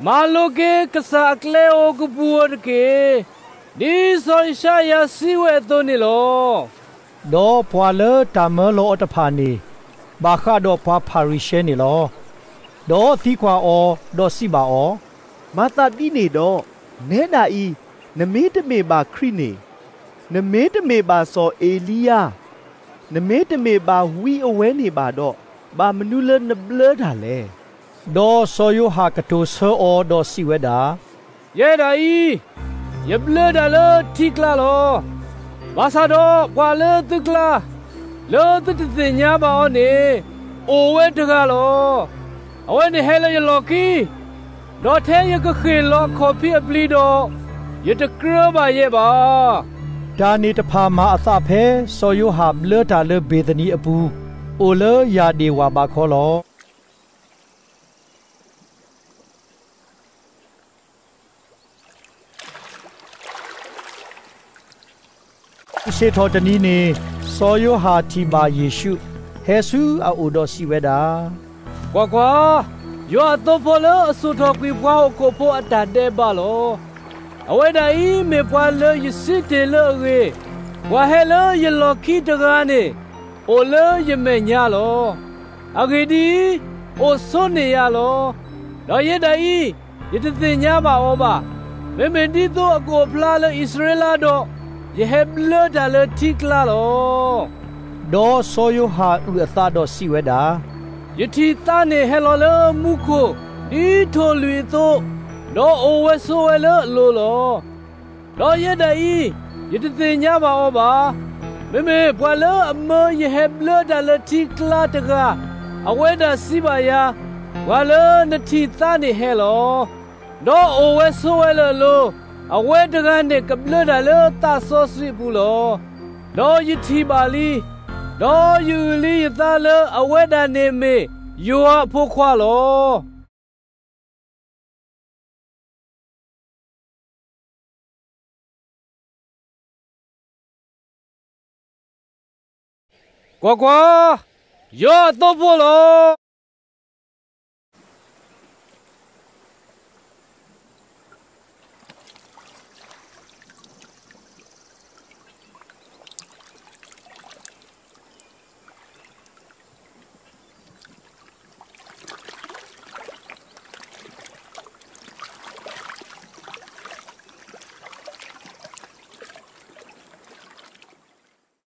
မၤလိာ်က့ၤကစၢ်အကျဲဧိၤကပူၤဧိၤတက့ၢ်, ဒ်စီၤယၡါယၤစံးဝဲအသိးန့ၣ်လီၤ. ဒီးပှၤလၢတၢ်မၢလီၤအီၤတဖၣ်န့ၣ် ဘၣ်ဃးဒီးပှၤဖၤရံၤၡဲန့ၣ်လီၤ. ဒီးသံကွၢ်အီၤ, ဒီးစံးဘၣ်အီၤ, မၤသးဒ်န့ၣ်ဒီး, နဲဒၣ်အံၤ, နမ့တမ့ၢ်ဘၣ်ခရံာ်န့ၣ်, နမ့တမ့ၢ်ဘၣ်စီၤအ့ၤလံယၤ, နမ့တမ့ၢ်ဘၣ်ဝံအဝဲန့ၣ်ဘၣ်ဒီး, ဘၣ်မနုၤလၢနဘျၢတၢ်လဲၣ်. ဒီးစီၤယိၤဟၣ်ကတိၤဆၢအီၤဒီးစံးဝဲဒၣ်, ယဲဒၣ်အံၤ, ယဘျၢတၢ်လၢထံကျါလီၤ. ဘၣ်ဆၣ်ဒီးပှၤလၢသုကျါ, လၢသုတသ့ၣ်ညါဘၣ်အီၤန့ၣ်, အိၣ်ဝဲတဂၤလီၤ. အဝဲန့ၣ်ဟဲလၢယလီၢ်ခံ, ဒီးထဲယကဃ့ၢ်လီၤအခီၣ်ဖံးအပျံၤဒီး, ယတကြၢးဘၣ်ယဲဘၣ်. တၢ်န့ၣ်တဖၣ်မၤအသးဖဲ စီၤယိၤဟၣ်ဘျၢတၢ်လၢဘ့ၤသနံအပူၤ, အိၣ်လၢယၢ်ဒ့ၣ်ဝၢ်ဘးခီလီၤ. ဆ့ၣ်ထီၣ်တနံၤန့ၣ်, စီၤယိၤဟၣ်ထံၣ်ဘၣ်ယ့ၣ်ၡူး, ဟဲဆူအအိၣ်ဒီးစံးဝဲဒၣ်, ကွၢ်ကွၢ်, ယွၤအသိဖိလၢအစိာ်ထီၣ်ကွံာ်ပှၤဟီၣ်ခိၣ်ဖိအတၢ်ဒဲးဘးလီၤ. အဝဲဒၣ်အံၤမ့ၢ်ပှၤလၢယစံးတ့ၢ်လၢအဂ့ၢ်, ပှၤဟဲလၢယလီၢ်ခံတဂၤန့ၣ်, အိၣ်လၢယမဲာ်ညါလီၤ. အဂ့ၢ်ဒ်အံၤ, အိၣ်ဆိန့ၢ်ယၤလီၤ. ဒီးယဲဒၣ်အံၤ, ယတသ့ၣ်ညါဘၣ်အီၤဘၣ်. မ့မ့ၢ်ဒ်သိးအကအိၣ်ဖျါလၢအံၣ်စရ့လးဒီး, ယဟဲဘျၢတၢ်လၢထံကျါလီၤ. ဒီးစီၤယိၤဟၣ်အုၣ်အသးဒီးစံးဝဲဒၣ်, ယထံၣ်သးန့ၣ်ဟဲလီၤလၢမူခိၣ်ဒ်ထိၣ်လွံၣ်အသိး, ဒီးအိၣ်ဝဲဆိးဝဲလၢအလိၤလီၤ. ဒီးယဲဒၣ်အံၤ, ယတသ့ၣ်ညါဘၣ်အီၤဘၣ်. မ့မ့ၢ်ပှၤလၢအမၢယဟဲဘျၢတၢ်လၢထံကျါတဂၤ, အဝဲဒၣ်စံးဘၣ်ယၤ, ပှၤလၢနထံၣ်သးန့ၣ်ဟဲလီၤ. ဒီးအိၣ်ဝဲဆိးဝဲလၢအလိၤ, အဝဲတဂၤန့ၣ်ကဘျၢတၢ်လၢသးစီဆှံအပူၤလီၤ. ဒီးယထံၣ်ဘၣ်လံ, ဒီးယအုၣ်လံယသးလၢအဝဲဒၣ်န့ၣ်မ့ၢ်ယွၤအဖိခွါလီၤ. ကွၢ်ကွၢ်, ယွၤအသိဖိလီၤ.